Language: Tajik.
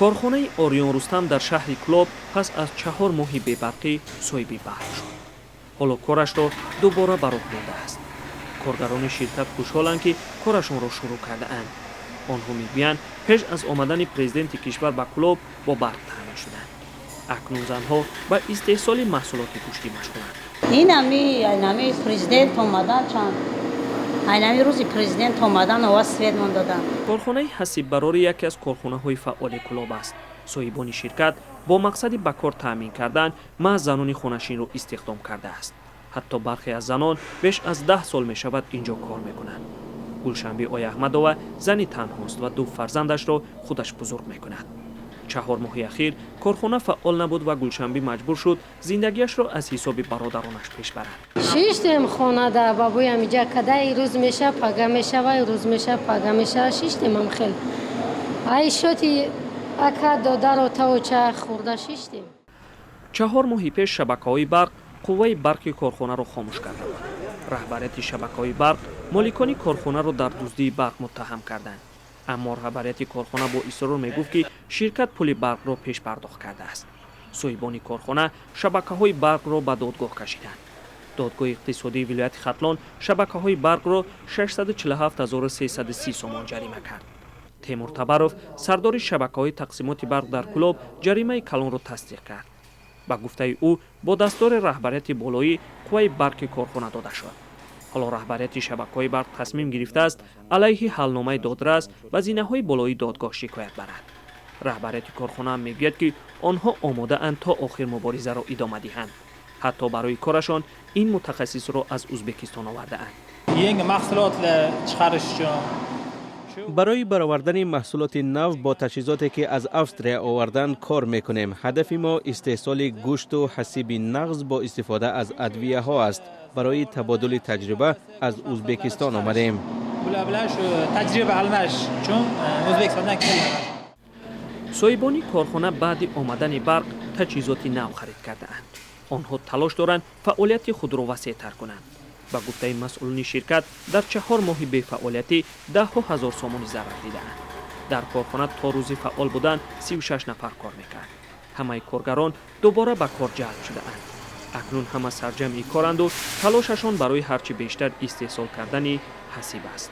Корхонаи Ориён Рустам дар шаҳри Кӯлоб пас аз 4 моҳи бебарқӣ соҳиби барқ шуд. Ҳоло корашро дубора ба роҳ мондааст. Коргарони ширкат хушҳоланд, ки корашонро шурӯъ кардаанд. Онҳо мегӯянд, пеш аз омадани президенти кишвар ба Кӯлоб бо барқ таъмин шуданд. Акнун занҳо ба истеҳсоли маҳсулоти гӯштӣ машғуланд. Инами президент омадан, чанд айнами рӯзи президент омадан ова свет мон додан. Корхонаи ҳасиббарорӣ яке аз корхонаҳои фаъоли Кӯлоб аст. Соҳибони ширкат бо мақсади ба кор таъмин кардан маҳз занони хонашинро истихдом кардааст. Ҳатто бархе аз занон беш аз 10 сол мешавад, ин ҷо кор мекунанд. Гулшанбӣ Ояҳмадова зани танҳост ва ду фарзандашро худаш бузург мекунад. 4 моҳи ахир корхона фаъол набуд ва Гулшанбӣ маҷбур шуд зиндагиашро аз ҳисоби бародаронаш пеш барад. Шиштем хонада, бабоям иҷа када, рӯз меша, пага мешава, рӯз меша, пага меша, шиштем. Ам хел ай шоти ака додаро таоча хӯрда шиштем. 4 моҳи пеш шабакаҳои барқ қувваи барқи корхонаро хомӯш карда буд. Раҳбарияти шабакаҳои барқ моликони корхонаро дар дуздии барқ муттаҳам карданд, аммо раҳбарияти корхона бо исрор мегуфт, ки ширкат пули барқро пешпардохт кардааст. Соҳибони корхона шабакаҳои барқро ба додгоҳ кашиданд. Додгоҳи иқтисодии вилояти Хатлон шабакаҳои барқро 647 330 сомон ҷарима кард. Темур Табаров, сардори шабакаҳои тақсимоти барқ дар Кӯлоб, ҷаримаи калонро тасдиқ кард. Ба гуфтаи ӯ, бо дастури раҳбарияти болоӣ қувваи барқи корхона дода шуд. Ҳоло раҳбарияти шабакаҳои барқ тасмим гирифтааст, алайҳи ҳалномаи додрас ба зинаҳои болоии додгоҳ шикоят барад. Раҳбарияти корхонаам мегӯяд, ки онҳо омодаанд то охир муборизаро идома диҳанд. Ҳатто барои корашон ин мутахассисро аз Ӯзбекистон овардаанд. Yangi mahsulotlar chiqarish uchun. Барои баровардани маҳсулоти нав бо таҷҳизоте, ки аз Австрия овардан, кор мекунем. Ҳадафи мо истеҳсоли гӯшту ҳасиби нағз бо истифода аз адвияҳо аст. Барои табодули таҷриба аз Ӯзбекистон омадем. Bular bilan shu tajriba almashish uchun O'zbekistondan kelgan. Соҳибони корхона баъди омадани барқ таҷҳизоти нав харид кардаанд. Онҳо талош доранд фаъолияти худро васеътар кунанд. Ба гуфтаи масъулони ширкат, дар 4 моҳи бефаъолиятӣ даҳҳо ҳазор сомонӣ зарар дидаанд. Дар корхона то рӯзи фаъол будан 36 нафар кор мекард. Ҳамаи коргарон дубора ба кор ҷалб шудаанд. Акнун ҳама сарҷамъи коранду талошашон барои ҳарчи бештар истеҳсол кардани ҳасиб аст.